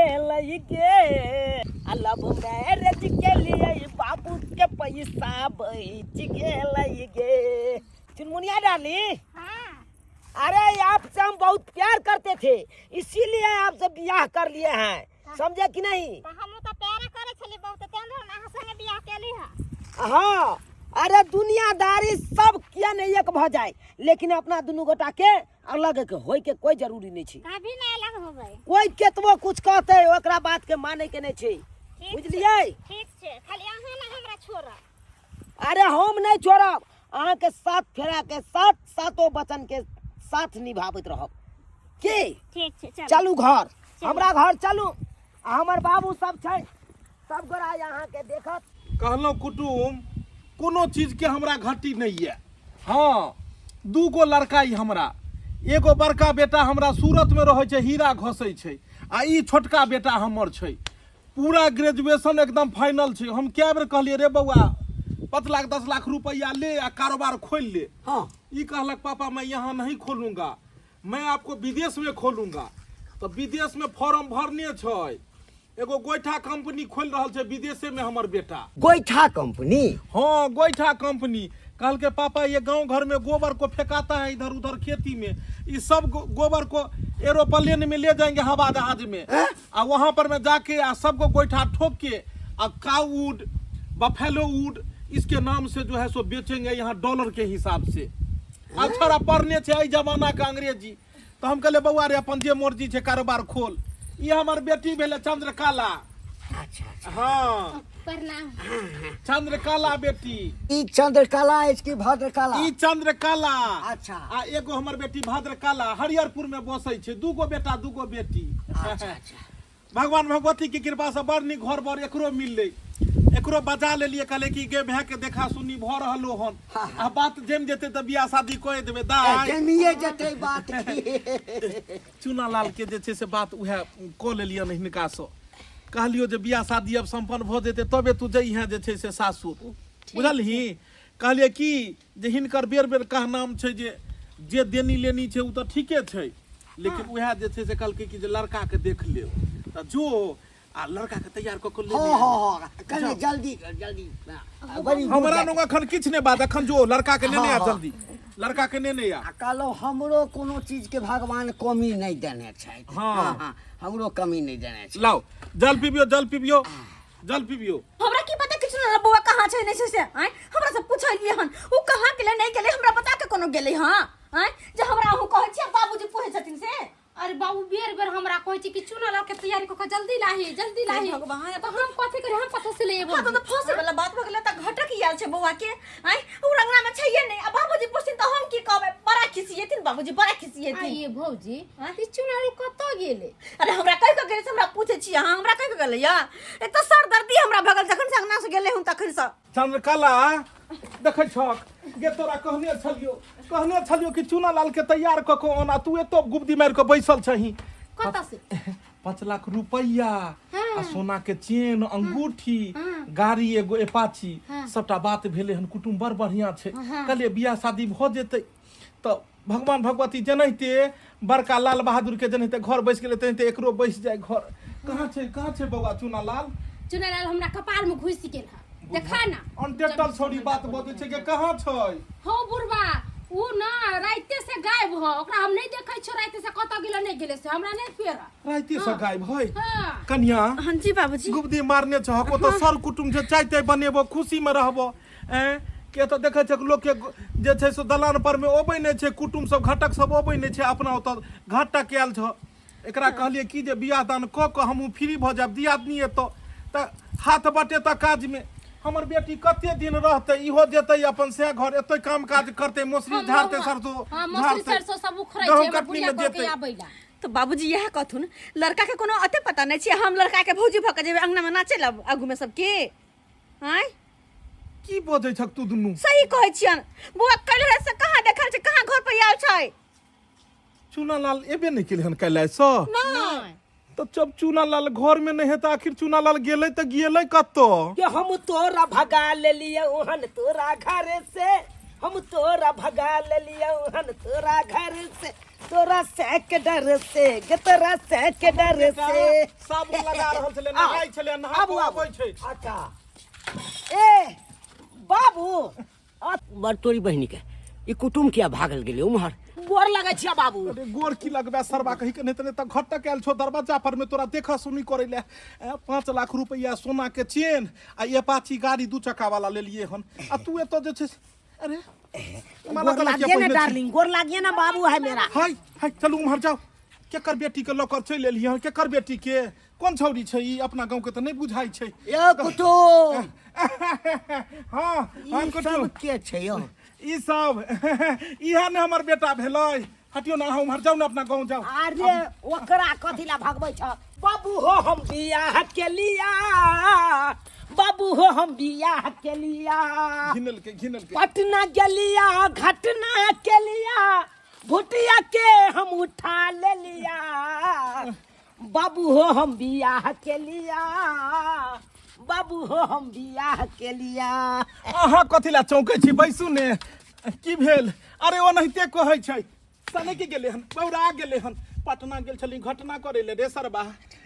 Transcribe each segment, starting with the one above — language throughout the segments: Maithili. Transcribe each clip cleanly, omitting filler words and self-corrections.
गेलै गे। आ लव मैरेज के लिए बाबू के पैसा बच गेलै गे। चुनमुनिया डाली। हाँ। अरे आपसे हम बहुत प्यार करते थे, इसीलिए आपसे बियाह कर लिए हैं, समझे कि नहीं? तो हमहूँ तो प्यारे करे छली बहुत, तें हम अहाँ संगे बियाह केली है। हाँ, अरे दुनियादारी सब किया नहीं एक भ जाए, लेकिन अपना दुनू गोटा के अलग के होय के कोई जरूरी नहीं छै। कभी नहीं अलग होबै। कोई केतबो कुछ कहते ओकरा बात के माने के नहीं छै, ठीक छै। बुझलियै? ठीक छै, खाली अहाँ ना हमरा छोड़ब। अरे हम नहीं छोड़ब, अहाँ के साथ फेरा के साथ सातो वचन के साथ निभाबैत रहब। की? ठीक छै, चलू। चलू घर, हमरा घर चलू। आ हमर बाबू सब छै, सब गोरा अहाँ के देखत। कहलहुँ कुटुम, कोनो चीजके हमरा घटी नहि यऽ। हाँ, दू गो लड़का ई हमरा, एगो बड़का बेटा हमरा सूरतमे रहै छै, हीरा घसै छै, आ ई छोटका बेटा हमर छै, पूरा ग्रेजुएशन एकदम फाइनल छै। हम कए बेर कहलियै रे बौआ, 5 लाख 10 लाख रुपैआ ले आ कारोबार खोलि ले। ई कहलक पापा मैं यहाँ नहीं खोलूंगा, मैं आपको विदेश में खोलूंगा। तऽ विदेश में फॉर्म भरने छै, एगो गोइठा कंपनी खोलि रहल छै विदेशे में हमर बेटा। गोइठा कंपनी? हाँ, गोइठा कंपनी। कहलकै पापा ये गांव घर में गोबर को फेंकाता है इधर उधर खेती में, ये सब गोबर को एरोप्लेन में ले जाएंगे हवा जहाज में, आ वहां पर में जाके आ सबको गोइठा ठोक के आ काउड बफेलो वुड इसके नाम से जो है सो बेचेंगे यहाँ डॉलर के हिसाब से। आ छोरा पढ़ने छै एहि जमाना के अंग्रेजी, तऽ हम कहलियै बौआ रे अपन जे मर्जी छै कारोबार खोल। ई हमर बेटी भेलै चंद्रकला। अच्छा, अच्छा। हाँ। प्रणाम। चंद्रकला बेटी। ई चंद्रकला अछि कि भद्रकला? ई चंद्रकला। अच्छा। आ एगो हमर बेटी भद्रकला हरिहरपुर में बसै छै, दूगो बेटा दूगो बेटी। अच्छा, अच्छा। भगवान भगवती के कृपा से बड़ नीक घर बर एकरो मिललै, एकरो बजा लेलियै। कहले कि गे भाय के देखा सुनी भऽ रहलो हन, आ बात जमि जेतै तऽ बियाह शादी कऽ देबै। दाय जमिए जेतै बात की। चूना लाल के जे छै से बात उएह कऽ लेलियनि हिनकासँ, कहलियो जे बियाह शादी अब सम्पन्न भऽ जेतै तबे तू जइहेँ जे छै से सासुर, बुझलही? कहलियै कि जे हिनकर बेर बेर कहनाम छै जे जे देनी लेनी छै ओ तऽ ठीके छै, लेकिन उएह जे छै से कहलकै कि जे लड़काके देख लेब तऽ जो आ लड़काके तैयार कऽ कऽ लेने हाँ, आबी। हाँ, हाँ, कनि जल्दी जल्दी, हाँ, बड़ी दूर हमरा जाके। लग अखन किछु नहि बात, अखन जो लड़काके लेने आ, हाँ, हाँ। जल्दी लड़काके नेने आ। आ कहलहुँ हमरो कोनो चीजके भगवान कमी नहि देने छथि। हाँ। हाँ, हाँ, हमरो कमी नहि देने छथि। लाउ जल पिबियो, जल पिबियो, जल पिबियो। हमरा की पता किछु ना बौआ कहाँ छै नहि छै से, आँय? हमरा से पूछलियै हन ओ कहाँ गेलै नहि गेलै, हमरा बता के कोनो गेलै। हँ आँय, जे हमरा अहूँ कहै छियै बाबूजी पूछै छथिन से। अरे बाबू बेर बेर हमरा कहै छै कि चूना लाल के तैयारी कऽ के जल्दी लाही, जल्दी हे लाही। भगवान, तऽ हम कथी करी, हम कथी से ले एबो? हाँ, तो फंसे वाला बात भऽ गेलै, तऽ घटक आयल छै बौआ के, आँय? उ रंगना में छैये नहि, आ बाबूजी पुछथिन तऽ हम की कहबै? बड़ा खिसियेथिन बाबूजी, बड़ा खिसियेथिन। आइए भौजी, आँय? ई चूना लाल कतऽ गेलै? अरे हमरा कहि कऽ गेलै से हमरा पूछै छी अहाँ, हमरा कहि कऽ गेलै या? एक तऽ सर दर्दी हमरा भऽ गेल जखन से अंगना से गेलै हन तखन से। चंद्रकला देखै छक गे, तोरा कहने छलियो, कहने छलियो कि चूना लाल के तैयार कऽ कऽ आना, तू एतो गुब्दी मारि कऽ बैसल छही। कतऽ से? 5 लाख रुपैआ आ सोना के चेन, अंगूठी, गाड़ी एगो एपाची, सबटा बात भेलै हन। कुटुम्ब बड़ बढ़िया छै। कहलियै बियाह शादी भऽ जेतै तऽ भगवान भगवती जेनाहिते बड़का लाल बहादुर के जेनाहिते घर बैस गेलै तेनाहिते एकरो बैस जाय घर। कहाँ छै, कहाँ छै बौआ चूना लाल? चूना लाल हमरा कपार में घुसि गेल है, देखा ना। अनटेटल छौड़ी बात बजै छै के, कहाँ छै? हो बुढ़बा, उ ना राइते से गायब हो, ओकरा हम नहीं देखै छियो, राइते से कतऽ गेलै नहीं गेलै से हमरा नहीं पेरा। राइते से गायब है? हाँ। कन्या। हाँ जी बाबूजी। गुब्दी मारने छहक, ओतऽ सर कुटुम छै, चाय ताय बनेबो, खुशी में रहबो। एँ के तऽ देखै छै लोकके जे छै से दलान पर मे अबै नहि छै कुटुम सब, घटक सब अबै नहि छै, अपना ओतऽ घटक आयल छह। एकरा कहलियै कि जे बियाह दान कऽ कऽ हमहूँ फ्री भऽ जायब, दियादनी एतऽ तऽ हाथ बटेतऽ काजमे। हमर बेटी कते दिन रहतै, इहो जेतै अपन सएह घर, एतै काम काज करतै, मौसरी झाड़तै, सरसो हाँ, मौसरी झाड़तै, सरसो सब उखड़ै छै, गहूँम हमर कटनी बुढ़िया मे कहलकै जेतै। आबै ला। तऽ बाबूजी इएह कहथुन, लड़का के कोनो अते पता नहि छै, हम लड़का के भौजी भऽ कऽ जेबै अंगना मे नाचै लए आगू मे सबके? आँय की बजै छक तू दुनू? सही कहै छियन बौआ, काल्हि राति से कहाँ देखल छै, कहाँ घर पर आयल छै? चूना लाल एबे नहि केलै हन काल्हि सँ? नहि। तऽ जब चूना लाल घर में नहीं है तऽ आखिर चूना लाल गेलै तऽ गेलै कतऽ? के हम तोरा भगा लेलियौ हन तोरा घर से, हम तोरा भगा लेलियौ हन तोरा घर से, तोरा तोरा से के डर से गे तोरा से के डर से। साबुन लगा रहल छलै, नहाय छलै, नहा आबू, कऽ आबू। अबै छै। अच्छा ए बाबू, बड़ तोरी बहिनी के ई कुटुम किया भागल गेलै उम्हर? गोर लगै छिया बाबू। अरे गोर की लगबे सरबा कही के, नहीं तऽ घटक आयल छौ दरवाजा पर में तोरा देखा सुनी करे ले। 5 लाख रुपया सोना के चेन आ एपाची गाड़ी 2 चक्का वाला लेलिए हन, आ तू एतऽ जे छै अरे माला गोर ताला किया लागिए ना पहिरने छी? डार्लिंग, गोर लागिए ना बाबू है मेरा। हाय हाय, चलू उम्हर जाओ। केकर बेटी के लऽ कऽ चलि एलियै हन? केकर बेटी के? कोन छौड़ी छै ई? अपना गाँव के तऽ नहि बुझाइ छै। यौ कुटुम। हँ हँ। ई कुटुम सब के छै यौ? ई सब इएह ने हमर बेटा भेलै। हटियो ना, अहाँ उम्हर जाउ ने, अपना गाँव जाउ। अरे ओकरा कथी ला भगबै छ बाबू? हो हम बियाह के लिया बाबू, हो हम बियाह के लिया। घिनल के, घिनल के। पटना गेलिया घटना के लिया, भुटिया के हम उठा ले लिया बाबू, हो हम बियाह के लिया बाबू, हो हम बियाह के लिया। अहाँ कथी ला चौंकै छी? बैसू ने। की भेल? अरे ओनाहिते कहै छै। सनकि गेलै हन, बौरा गेलै हन। पटना गेल छली घटना करै ले रे सरबा।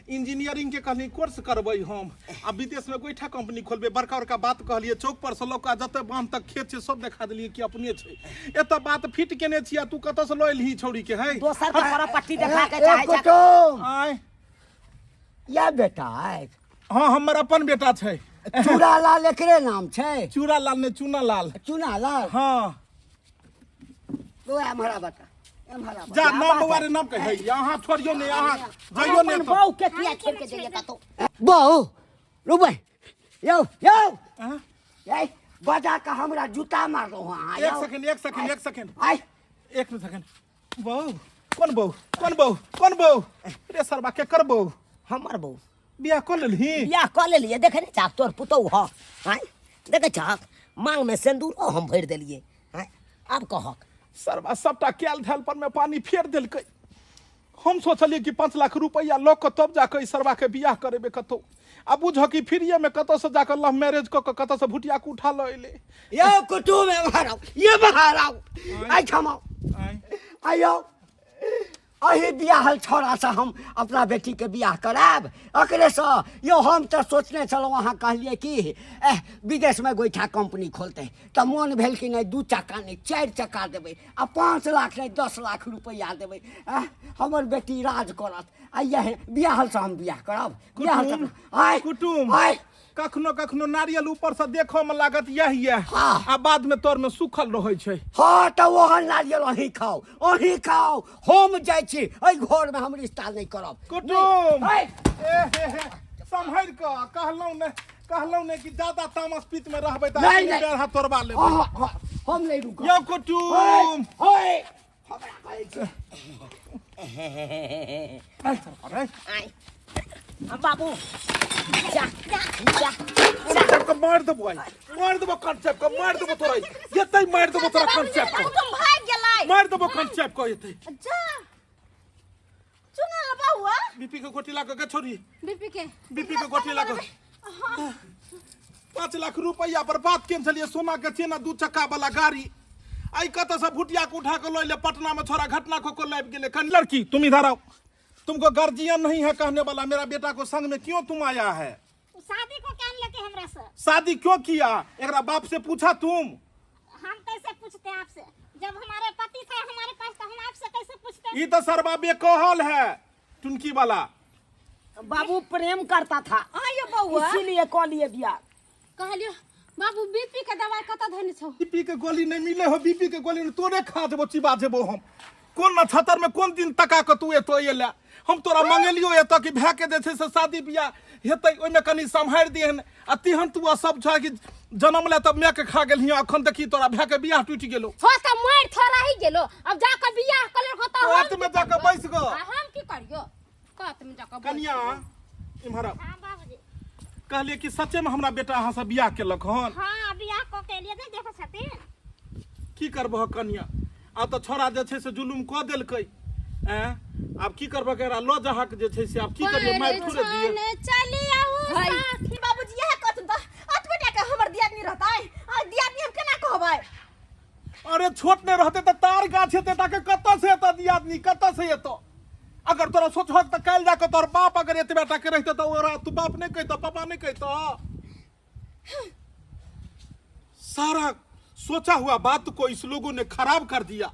इंजीनियरिंग के कहली कोर्स करबै हम आ विदेश में गोइठा कंपनी खोलबै, बड़का बड़का बात कहलिए। चौक पर से लऽ कऽ जते बान्ह तक खेत छै सब देखा देलिए कि अपने छै। एतऽ बात फिट केने छी आ तू कतऽ से लऽ एलही छौड़ी के? है दोसर के पट्टी देखा के ए चाहे छै। कुटुम। आय। या बेटा है? हाँ, हमर अपन बेटा छै। चूड़ा लाल एकरे नाम छै? चूड़ा लाल ने, चूना लाल। चूना लाल। हाँ। तो एम्हरा बता, एम्हरा बता। जा नाम बौआ रे, नाम कहै अहाँ छोड़ियौ ने, अहाँ जइयौ ने। अपन तऽ बहू के किया छोड़ के जाइए कतौ? बहु रुबै यौ यौ। हाँ? ए बजा के हमरा जूता मारलहुँ अहाँ। एक यौ। सेकंड, एक सेकंड, एक सेकंड। आइ। एक सेकंड। बहू कोन? बहू कोन? बहू कोन? बहू रे सरबा, केकर बहू? हमर बहू। बियाह कऽ लेलही? बियाह कऽ लेलियै। देखै नहि छहक तोर पुतहु ह? आँय देखै छहक, मांग में सिन्दूरो हम भरि देलियै। आँय आब कहक। सरबा सबटा कैल धैल पर में पानी फेर देलकै। हम सोचलियै कि 5 लाख रुपैआ लऽ कऽ तब जाकऽ ई सरबा के बियाह करेबै कतौ, आ बुझऽ कि फ्रीए में कतऽ से जाकऽ लव मैरिज कऽ कऽ कतऽ से भुटिया के उठा लऽ एलै। यौ कुटुम, एम्हर आउ, ये बाहर आउ, एहिठाम आउ। आँय। आइयौ, एहि बियाहल छौड़ासँ हम अपना बेटीके बियाह करायब एकरेसँ यौ? हम तऽ सोचने छलहुँ, अहाँ कहलियै कि एह विदेशमे गोइठा कंपनी खोलतै, तऽ मोन भेल कि नहि 2 चक्का नहि 4 चक्का देबै आ 5 लाख नहि 10 लाख रुपैआ देबै, एह हमर बेटी राज करत। आ इएह बियाहलसँ हम बियाह करब बियाहलसँ? आय। कुटुम। आय। कखनो कखनो नारियल ऊपर से देखऽ में लागत यह यह, हाँ। आ बाद में तर में सूखल रहै छै। हाँ, तऽ ओहन नारियल अहीं खाउ, अहीं खाउ। हम जाइ छी, एहि घरमे हम रिश्ता नहि करब। कुटुम। नहि। ए हे हे, सम्हरि कऽ कहलहुँ ने, कहलहुँ ने कि ज्यादा तामस पीत में रहबै तऽ नहि, अपने नहि। बेर हाथ तोड़बा लेबै। अहाँ, अहाँ, हम नहि रुकब। यौ कुटुम। होय, हमरा कहै छै। आइ सरपा रे। आँय बाबू, जा जा जा। चाप के मार देबो आइ, मार देबो, कंठ चाप के मार देबो तोरा, एतै मार देबो तोरा कंठ चाप के। कुटुम भाग गेलै। मार देबो कंठ चाप के एतै। जा चुना बहुआ। बीपी के गोटी ला के छोड़ी। बीपी के। बीपी के गोटी ला के। 5 लाख रुपया बर्बाद केने छलियै, सोना के चेन आ 2 चक्का वाला गाड़ी। आई कतऽ से भुटिया के उठा के लऽ एलै पटना में, छोरा घटना कऽ के लाबि गेलै। कनि लड़की तुम इधर आओ, तुमको गार्जियन नहीं है कहने वाला, मेरा बेटा को संग में क्यों तुम आया है? शादी को क्या लेके हमरा से? शादी क्यों किया, एकरा बाप से पूछा तुम? हम कैसे पूछते आपसे? जब हमारे पति थे हमारे पास तो हम आपसे कैसे पूछते? ई तो सरबा बेकहल है टुनकी वाला। बाबू प्रेम करता था। आइयो बौआ। इसीलिए कऽ लिए बियाह। कहलियो बाबू, बीपी के दवाई कतऽ धने छौ? बीपी के गोली नहीं मिले हो, बीपी के गोली नहीं, तोरे खा जेबो, चिबा जेबो हम। कोन नक्षत्र में कोन दिन तका के तू एतो एला? हम तोरा मंगेलियो एतऽ कि भाय के जे छै से शादी बियाह हेतै, ओहिमे कनि सम्हारि दिहन, आ तिहन तू सब छह कि जनम ले तब माय के खा गेलही, अखन देखी तोरा भाय के बियाह टूटि गेलो। हो तऽ मारि थोड़ा ही गेलो, अब जाके बियाह कर लेलको तऽ हम कत में जाके बैस गो। आ हम की करियो? कत में जाके बैस कनिया इम्हर आउ। हाँ बाबूजी। कहलिए कि सच्चे में हमरा बेटा अहाँ से बियाह केलक हन? हाँ, बियाह कऽ के एलियै, नहि देखै छथिन। की करबह कनिया, आब तऽ छोड़ा जे छै से जुलुम कऽ देलकै। ऐं आब की करबह, एकरा लऽ जहाक जे छै से, आब की करियै, मारि थोड़े दियै। चली आउ हाय। साथी। बाबूजी इएह कहथुन तऽ अतबे टा के हमर दियादनी रहतै? आ दियादनी हम केना कहबै? अरे छोट नहि रहते तऽ तार गाछ हेतै ताके कतऽ से एतऽ दियादनी कतऽ से एतऽ अगर तोरा सोचहक तऽ काल्हि जाकऽ तोहर बाप अगर एतबे टाके रहितौ तऽ ओकरा तू बाप नहि कहितौ पापा नहि कहितौ सारा सोचा हुआ बात को इस लोगों ने खराब कर दिया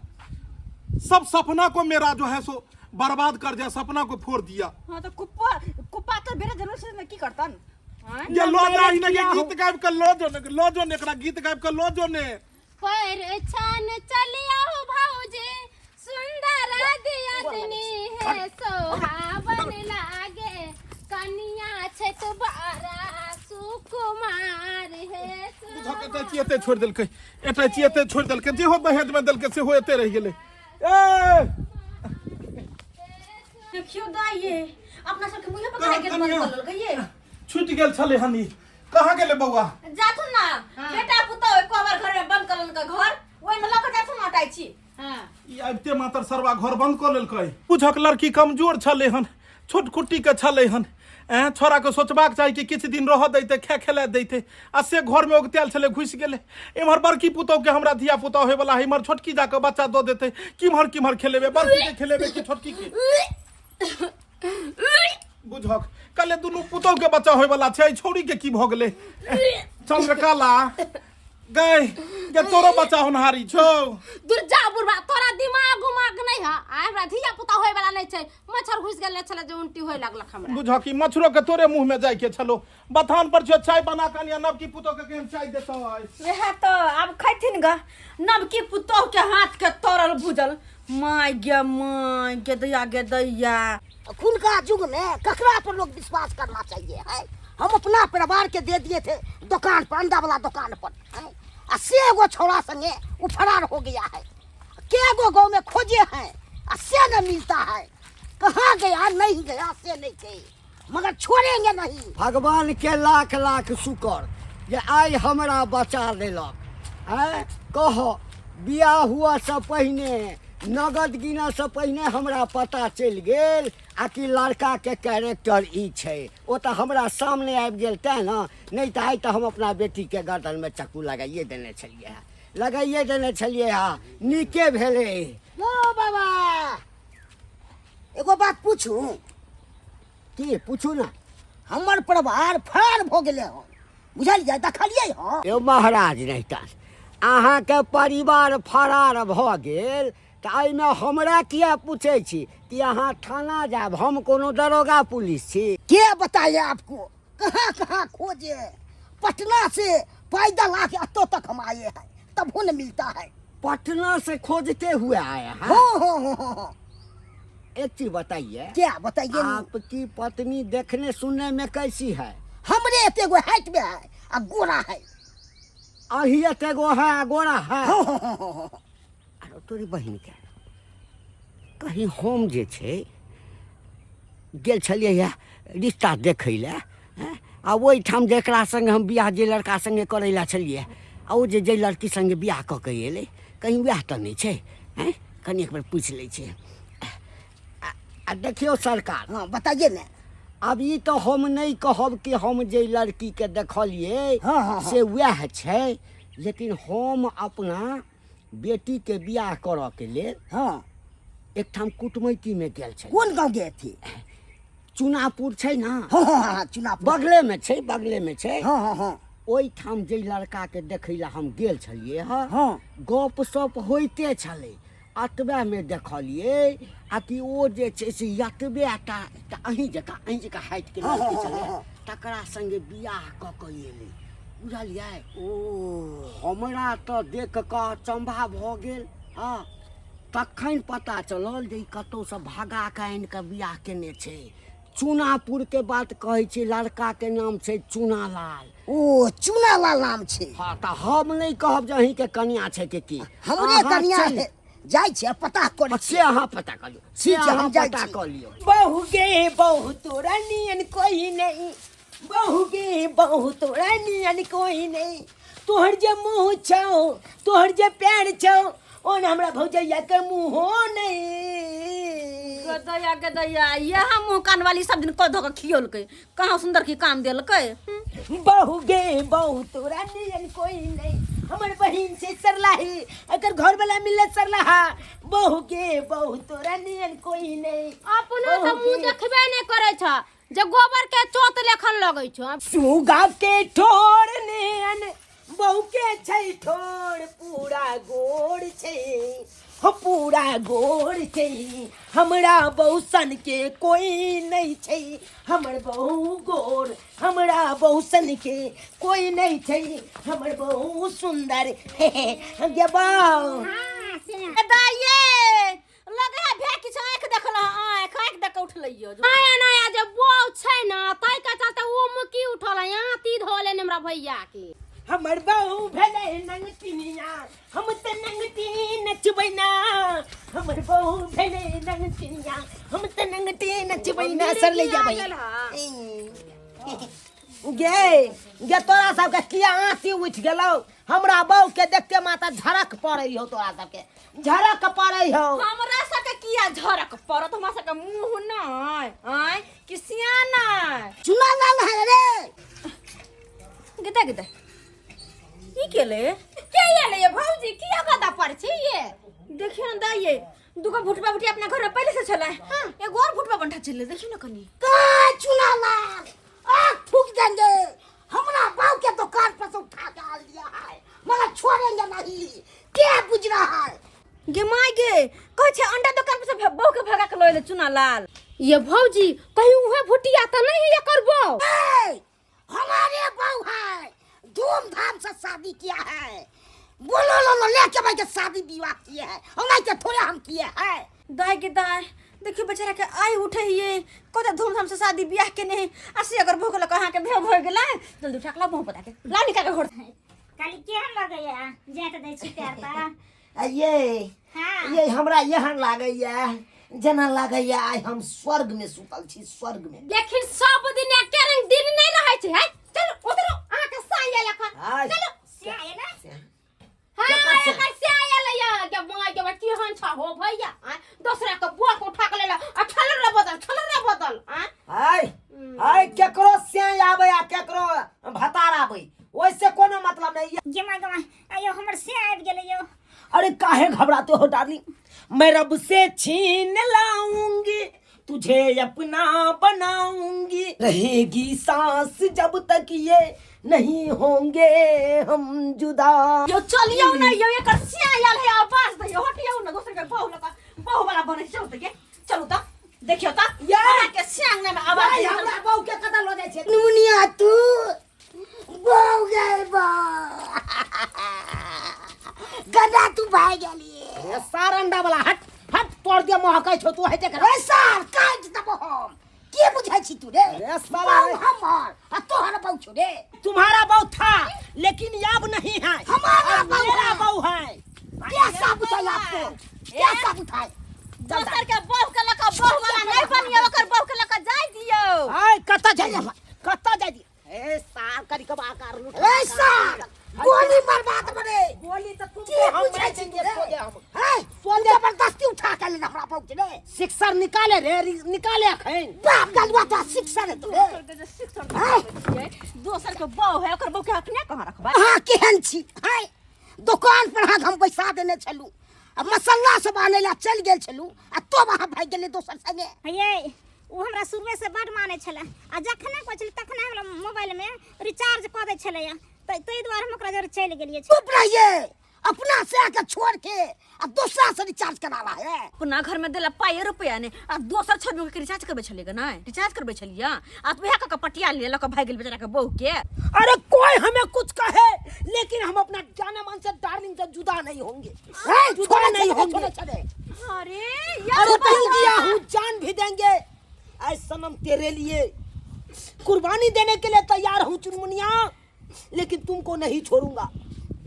सब सपना को मेरा जो है सो बर्बाद कर दिया सपना को फोड़ दिया हाँ तो कुप्पा कुप्पा तो बेरे जरूर से की करतन आँय? ये लो जा इने के गीत गाबि के लो जो ने लो जो ने एकरा गीत गाबि के लो जो ने पर छान चलिया भौजी सुंदर दियदनी है सोहावन लागे कनिया छै तो बारा सुकुमार है बुझक एतै एते छोड़ि देलकै एतै एते छोड़ि देलकै जेहो दहेज मे देलकै सेहो एते रहि गेलै ए देखियो दाई ये अपना सबके मुँहे पकड़ा के बंद कर लेलकै ये छुटि गेल छलै हन ई कहाँ गेलै बौआ जाथुन ना बेटा पुतोह एको बार घर में बंद कर लेलकै घर ओहिमे लऽ कऽ जाथुन अटाइ छी हाँ ई आबिते मातर सरवा घर बंद कऽ लेलकै बुझक लड़की कमजोर छलै हन छोट खुट्टी के छलै हन एँ छोड़ाके सोचबाक चाही कि किछु दिन रहऽ दैते खाए खेलाए दैते आ से घरमे ओगतायल छलै घुसि गेलै एम्हर बड़की पुतोहके हमरा धिया पुता होयवला है एम्हर छोटकी जाकऽ बच्चा दऽ देतै किम्हर किम्हर खेलेबै बड़कीके खेलेबै कि छोटकीके बुझक कले दुनू पुतोहके बच्चा होयवला छै एहि छौड़ीके की भऽ गेलै चंद्रकला गै गे तोरो बच्चा होनहारी छौ दूर जा बुढ़बा तोरा दिमाग उमाग नहीं है आ हमरा धिया पुता होय वाला नहीं छै मच्छर घुस गेल छले जे उल्टी होय लागलक हमरा बुझक ई मच्छरो के तोरे मुंह में जाय के छलो बथान पर छो चाय बना के अनिया नवकी पुतोह के केहन चाय देतौ आइ वएह तो आब खैथिन ग नवकी पुतोह के हाथ के तरल भूजल my गे my गे दैया गे दैया अखुनका युग में ककरा पर लोग विश्वास करना चाहिए है हम अपना परिवार के दे दिए थे दुकान पर अंडा वाला दुकान पर हैं? आ से एगो छोड़ा संगे वो फरार हो गया है के गो गाँव में खोजे हैं आ से न मिलता है कहाँ गया नहीं गया से नहीं गई मगर छोड़ेंगे नहीं भगवान के लाख लाख शुक्र जे आइ हमरा बचा लेलक आँय कह बियाह हुअसँ पहिने नगद गिनऽसँ पहिने हमरा पता चलि गेल आ कि लड़काके कैरेक्टर ई छै ओ तऽ हमरा सामने आबि गेल तेँ ने नहि तऽ आइ तऽ हम अपना बेटीके गर्दनमे चक्कू लगाइए देने छलियै हँ लगाइए देने छलियै हँ नीके भेलै ओ बाबा एगो बात पूछू की पूछू ने हमर परिवार फरार भऽ गेलै हन बुझलियै देखलियै हँ यौ महाराज रहिता अहाँके परिवार फरार भऽ गेल तऽ एहिमे हमरा किया पूछै छी कि अहाँ थाना जायब हम कोनो दरोगा पुलिस छी के बताए आपको कहाँ कहाँ खोजे पटना से पैदल आके अतो तक हम आए हैं तब न मिलता है पटना से खोजते हुए आए हैं हो हो हो हो हो एक चीज बताइए क्या बताइए नी? आपकी पत्नी देखने सुनने में कैसी है हमरे एते गो हाइट में है आ गोरा है अही एते गो है आ गोरा है हो हो हो हो हो आरो तोरी बहिन के कहीं हम जे छै गेल छलियै हे रिश्ता देखै लए हँ आ ओहिठाम जकरा सङ्गे हम बियाह जे लड़का सङ्गे करै लए छलियै आ ओ जे जाहि लड़की सङ्गे बियाह कऽ के एलै कहीं वएह तऽ नहि छै आँय कनि एक बेर पूछि लै छियै आ देखियौ सरकार हाँ बताइए ना आब ई तऽ हम नहि कहब कि हम जे लड़कीके देखलियै हाँ, हाँ, हाँ। से वएह छै लेकिन हम अपना बेटीके बियाह करऽके लेल हाँ एकठाम कुटमैतीमे गेल छलियै कौन गांव गए थे चुनापुर छै ने हाँ हाँ हाँ चुनाव बगलेमे छै बगलेमे छै हाँ हाँ हाँ ओहिठाम जाहि लड़काके देखै लए हम गेल छलियै हँ हाँ। गप सप होइते छलै अतबेमे देखलियै आ कि ओ जे छै से एतबे टा एकटा अहीं जकाँ अहीं जकाँ हाइटके हाँ, लड़की हाँ, छलै हाँ, हाँ। तकरा सङ्गे बियाह कऽ कऽ एलै बुझलियै ओ हमरा तऽ देख कऽ अचम्भा भऽ गेल हँ तखन पता चलल जे ई कतहुसँ भगा कऽ आनि कऽ बियाह केने छै चूनापुरके बात कहै छी लड़काके नाम छै चूनालाल ओ चूनालाल नाम छै हँ तऽ हम नहि कहब जे अहीँके कनिया छै कि की हमरे अहाँ कनिया चलि- है जाइ छियै पता करै से अहाँ पता कऽ लियौ से ठीक छै, हम अहाँ जाइ पता छी। कऽ लियौ बहू गे बहू तोरा नियन कोई नहीं बहू गे बहू तोरा नियन कोई नहीं तोहर जे मुँह छौ तोहर जे पैर छौ ओन हमरा भौजैया के मुँहो नहीं गदैया गदैया यह मुँह कान वाली सब दिन कऽ धऽ कऽ खियौलकै कहाँ सुंदर की काम देलकै बहू गे बहू तोरा नियन कोई नहीं हमर बहिन छै सरलाही, एकर घर वाला मिलले सरलाहा। बहू के बहू तोरा नियन कोई नहीं। अपनो तऽ बहू मुँह के। देखबे नहि करै छ जे गोबर के चोत लेखन लगै छ। सुगा के ठोर नियन बहू के छै ठोर, पूरा गोर छै हो, पूरा गोर छै। हमरा बहू सन के कोई नहीं छै, हमर बहू गोर। हमरा बहू सन के कोई नहीं छै, हमर बहू सुंदर। हे हे गे बहू। हाँ, से दाइये लगे है भे किछु आँखि देखल, आँखि आँखि देख उठलैयो। नया नया जे बौ छै ने ताहि के चलते ओ मुकी उठल है, यहाँ ती धो लेने हमरा भैया के। हमर बहू भेलै नंगटिनिया, हम तऽ नंगटी नचबै ना। हमर बहू भेलै नंगटिनिया, हम तऽ नंगटी नचबै ना। सर ले जा भैया गे। गे तोरा सबके किया आँती उठि गेलौ? हमरा बहू के देखते माता झरक पड़ै हौ, तोरा सबके झरक पड़ै हौ। हमरा सबके किया झरक पड़त? हमरा सबके मुँह नहि आँय कि सियाना चुना लाल है रे। गिदा गिदा की केले? के एलै ये भौजी? किया गदा पर छी ये? देखियो न दाइये, दूगो भुटबा भुटिया अपना घर में पहले से छलै, एगो और भुटबा बंठा चले, देखियो न कनी। का चुना लाल, आग फूक देंगे। हमरा बाप के दुकान पर से उठा के आल दिया है, मगर छोड़ेंगे नहीं। क्या बुझ रहा है गे माय गे? कहै छै अंडा दुकान पर से बहू के भगा के लऽ एलै चुना लाल। ये भौजी, कहीं उहे भुटिया तऽ नहीं एकर बौ? ए, हमारे बहू है, धूमधाम से शादी किया है। बोलो लो लो लेके भाई के शादी विवाह किए हैं, हम नहीं के थोड़ा हम किए हैं। दाय के दाय, देखियो बेचारा के आइ उठे हिये, कते धूमधाम से शादी बियाह के नहीं आ से अगर भूख लग अहाँ के भेव भऽ गेलै। जल्दी उठा के लाउ, मुँह बता के लाउ, निकाल के घर से। काली केहन लगैया जाइत दै छी पैर पर? आ ये हाँ। ये हमरा एहन लागैया जेना लागैया आइ हम स्वर्ग में सुतल छी, स्वर्ग में। लेकिन सब दिन एके रंग दिन नहीं रहै छै। है चलू उतरू, अहाँ के साई आयल अखन। आइ। चलू। से आए ना। हाँ, एकर से आयल या के माय के बच्ची हन छ हो भैया। आँय, दोसरा के बुआ के उठा के लेला आ छल रे बदल, छल रे बदल। आँय। आइ आइ केकरो से आबै आ केकरो भतार आबै, ओइसे कोनो मतलब नहीं। गे माय गे माय, आयो हमर से आबि गेलै यौ। अरे काहे घबराते हो डार्लिंग, मैं रब से छीन लाऊंगी, तुझे अपना बनाऊंगी। रहेगी सांस जब तक ये नहीं होंगे हम जुदा। यो चलियौ न यौ, एकर सिया आयल है, आवाज दैयौ, हटियौ न, दोसर के बहू लग बहू वाला बनै छै। चलू त गे, चलू त देखियौ त ये! अहाँ के सिया में आवाज भाई, दैयौ। हमरा बहू के कतऽ लऽ जाइ छै? नुनिया तू बहू गए बा गदा, तू भाग गेली। ए सार अंडा वाला, हट हट, तोड़ दिया महकै छौ तू, हटे कर। ए सार, काट देबो हम। के बुझै छी तू रे? अरे साला। बहू हमर आ तोहर बहू छौ रे। तुम्हारा बहू था लेकिन अब नहीं है। हमारा अब बहू मेरा है। बहू है। क्या साबुत है आपको? क्या साबुत है? दोसर के बहू के लऽ कऽ बहू वाला नहि बनियौ, ओकर बहू के लऽ कऽ जाय दियौ। आय कतऽ जाइ, कतऽ जाइ? ए सार करी कब आकार लूट। ए सार, गोली मरबा देबो रे। गोली तऽ के तुमको हम बुझै मार छी देंगे, तू रे? सो दे हम। है जबरदस्ती उठा के लेने हमरा बहू के रे। सिक्सर निकाले रे, निकाले अखन। बाप गलुआ तो शिक्षा रे तू रे। दोसर के जे शिक्षण छियै, दोसर के बहू है, ओकर बहू के अपने कहाँ रखबै? अहाँ केहन छी है? दुकान पर अहाँके हम बैसा देने छलहुँ आ मसाला सब आनै लए चलि गेल छलहुँ आ तब अहाँ भागि गेलियै दोसर संगे। हे ओ हमरा शुरुएसँ बड्ड मानै छलै आ जखने कहै छलै तखने हमरा मोबाइलमे रिचार्ज कऽ दै छलैया, तऽ ताहि दुआरे हम ओकरा जरे चलि गेलियै। चुप रहिए, अपना से आके छोड़ के आ दूसरा से रिचार्ज करा रहा है। अपना घर में देला पाई रुपया ने आ दोसर छोड़ के रिचार्ज करबै छलियै गे? नहि रिचार्ज करबै छलियै आ वएह कऽ के पटिया ले लऽ कऽ भागि गेल बेचारा के बहू के। अरे कोई हमें कुछ कहे लेकिन हम अपना जाने मन से डार्लिंग से जुदा नहीं होंगे, ए, जुदा छोड़े नहीं छोड़े, होंगे। छोड़े, छोड़े। अरे अरे दिल दिया हूँ, जान भी देंगे। ऐ सनम तेरे लिए कुर्बानी देने के लिए तैयार हूँ चुनमुनिया, लेकिन तुमको नहीं छोड़ूंगा।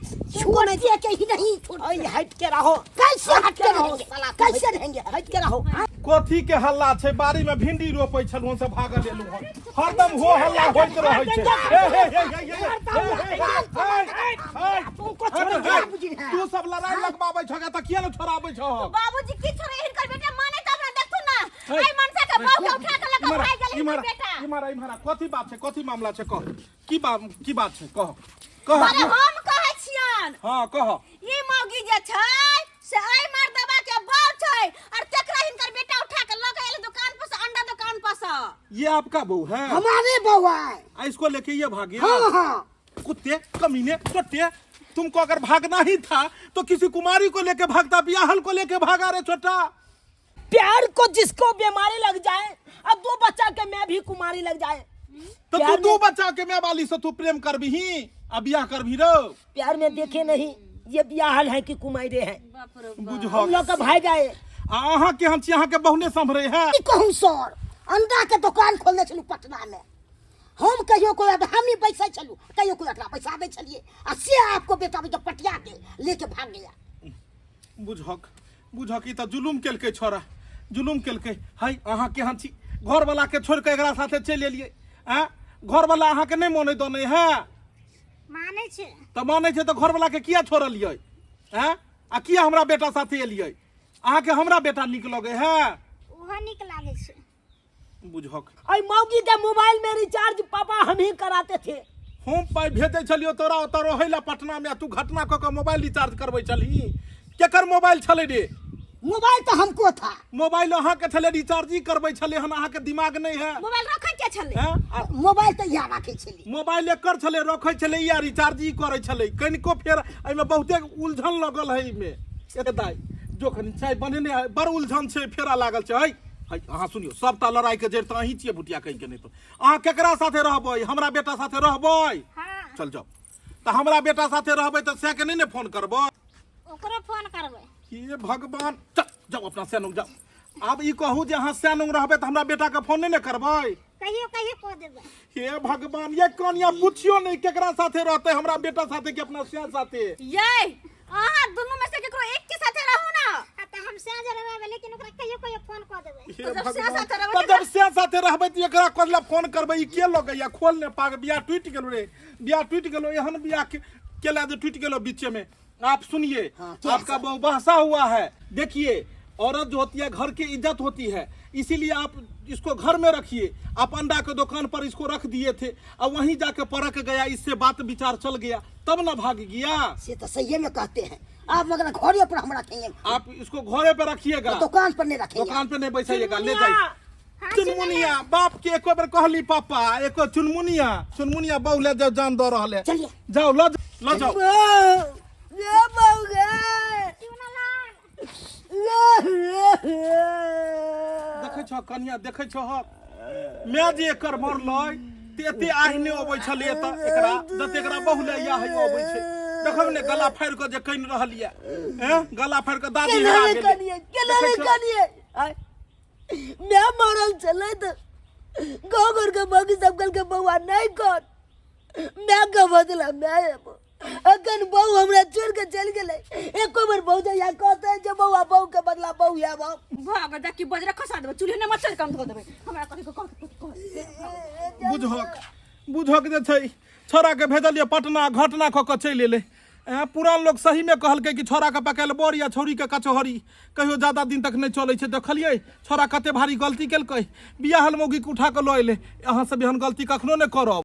तुमको नहीं छोड़ते के ही नहीं छोड़। ऐ हट के रहो। कैसे हट के रहो रहेंगे? साला, तुम कैसे रहेंगे? हट के रहो। कथी के हल्ला छै? बाड़ी में भिंडी रोपै छलहुँ से भागल एलहुँ हन, हरदम हो हल्ला होइत रहै छै। हे हे हे हे हे हे हे हे, तुमको हट, छोड़ूंगा। हट। तू सब लड़ाई लगबाबै छह तऽ किया ने छोड़ाबै छह? बाबूजी की छोड़े हिनकर बेटा माने तब ना, देखू ना, हे। आई मनसा के बहू के उठा के लऽ कऽ भागि गेल इम्हर हिनकर बेटा। इम्हर इम्हर, कथी बात छै? कथी मामला छै? कह, की बात, की बात छै? कह कह। अरे हम कहै छियन हन। हाँ कह। ई मौगी जे छै से एहि मर्दबा के बाप छै और तेकरा हिनकर बेटा उठा के लऽ के एलै दुकान पर से, अंडा दुकान पर से। ये आपका बहू है? हमारे बहू है। आ इसको लेके ये भाग गया? हाँ हाँ। कुत्ते कमीने टोटे, तुमको अगर भागना ही था तो किसी कुमारी को लेके भागता, बियाहल को लेके भागा रे छोटा। प्यार को जिसको बीमारी लग जाए अब दो बच्चा के मैं भी कुमारी लग जाए। तो तू प्यार दो में- बच्चा के मैं वाली से तू प्रेम कर भी आ बियाह कर भी रो। प्यार में देखे नहीं ये बियाहल है कि कुमारी है। बुझो हम लोग का भाई जाए। आ अहाँ के हम छी, अहाँ के बहुने संभरे है। की कहूँ सर, अंडा के दुकान खोलने छलहुँ पटना में हम, कहियो कोई हम ही बैसै छलहुँ, कहियो कोई एकरा पैसा दै छलियै आ से आपको बेटा बेटा पटिया के लेके भाग गया। बुझक बुझक ई तऽ जुलुम केलकै छोरा, जुलुम केलकै। है अहाँ केहन छी, घरवला के छोड़ि कऽ एकरा साथे चलि एलियै। आँय घरवला अहाँके नहि मानै दनै है? मानै छै। तऽ मानै छै तऽ घरवला के किया छोड़लियै? आँय आ किया हमरा बेटा साथे एलियै? अहाँके हमरा बेटा नीक लगै है? ओहो नीक लागै छै। बुझक अई मौगी के मोबाइल में रिचार्ज पापा हम ही कराते थे। हम पाइ भेजै छलियौ तोरा ओतऽ रहै लए पटना में, आ तू घटना कऽ कऽ मोबाइल रिचार्ज करबै छलही। केकर मोबाइल छलै रे? मोबाइल तो हमको था। मोबाइल अहाँके छलै, रिचार्ज ही करबै छलै हन। अहाँके दिमाग नहि है? मोबाइल रखै के छलै? हैं? आ मोबाइल तो यहाँ राखै छली। मोबाइल एकर छलै, रखै छलै या रिचार्ज ही करै छलै। कनिको फेर एहिमे बहुते उलझन लगल है एहिमे। ए दाइ जो कनि चाय बनेने है, बड़ उलझन छै, फेरा लागल छै। है है अहाँ सुनियौ, सबटा लड़ाई के जड़ि तऽ अहीं छियै भुटिया कहीं के। नहि तऽ अहाँ केकरा साथे रहबै? हमरा बेटा साथे रहबै? हाँ। चल जाओ। तऽ हमरा बेटा साथे रहबै तऽ सएह के नहि ने फोन करबै? ओकरो फोन करबै। हे भगवान, चल जाओ अपना सैनुंग जाओ। आब ई कहू जे अहाँ सैनुंग रहबै तऽ हमरा बेटा के फोन नहि ने करबै? कहियो कहियो कऽ देबै। हे भगवान, ये कनिया पुछियो नहीं केकरा साथे रहते, हमरा बेटा साथे कि अपना सैन साथे? ये अहाँ दुनू में से केकरो एक के साथे रहू ना। आ तऽ हम सएह जरे रहबै, लेकिन ओकरा कहियो कहियो फोन कऽ देबै। हे तो जब सैन भगवान, साथे रहबै तऽ जब सैन साथे रहबै तऽ एकरा कथी लए फोन करबै? ई के लगैया खोल ने पाग। बियाह टूटि गेलो रे, बियाह टूटि गेलो। एहन बियाह केला जे टूटि गेलो बीचे में। आप सुनिए, हाँ, क्या आपका बहु बहसा हुआ है। देखिए औरत जो होती है घर की इज्जत होती है, इसीलिए आप इसको घर में रखिए। आप अंडा के दुकान पर इसको रख दिए थे और वहीं जाके परक गया, इससे बात विचार चल गया तब ना भाग गया। से तो सही में कहते हैं आप, मगर घरे पर हम रखेंगे। आप इसको घरे पे रखिएगा, दुकान पर नहीं रखेंगे। दुकान पे नहीं बैठाइएगा, ले जाइए। हाँ, चुनमुनिया बाप के एको बेर कहली पापा, एको चुनमुनिया चुनमुनिया बहू ले जाओ, जान दऽ रहल है। चलिए। जाओ ल ल जाओ। ये बहू गे। देखै छह कनिया, देखै छह माय जे एकर मरलै ते एते आहि नहि अबै छलै एतऽ एकरा, जते एकरा बहु ले आहि अबै छै। देखब ने गला फाड़ि कऽ जे कनि रहल यऽ, हैं गला फाड़ि कऽ दादी केना हेरा रे गेलै। कनिए, केना रे देखै छह? कनिए? आय, माय मरल छलै तऽ गाँव घर के मौगी सब कहलकै बौआ नहि कर, माय के बदला माय एबो। अखन बहू हमरा छोड़ के चलि गेलै, एको बेर बहू जहिया कहतै जे बौआ बहू के बदला बहू आबो। भाग जा कि बजरा खसा देबै चूल्हे न मच्छर कम धो देबै। हमरा कथी के कह कह। बुझक बुझक जे छै छोरा के भेजलियै पटना, घटना कऽ कऽ चलि एलै। पुरान लोग सही में कहलकै कि छोरा के पकायल बड़ या छौरी के कचहरी कहियो ज्यादा दिन तक नहि चलै छै। देखलियै छोरा कते भारी गलती केलकै, बियाहल मौगी के उठा कऽ लऽ एलै। अहाँ सब एहन गलती कखनो नहि करब।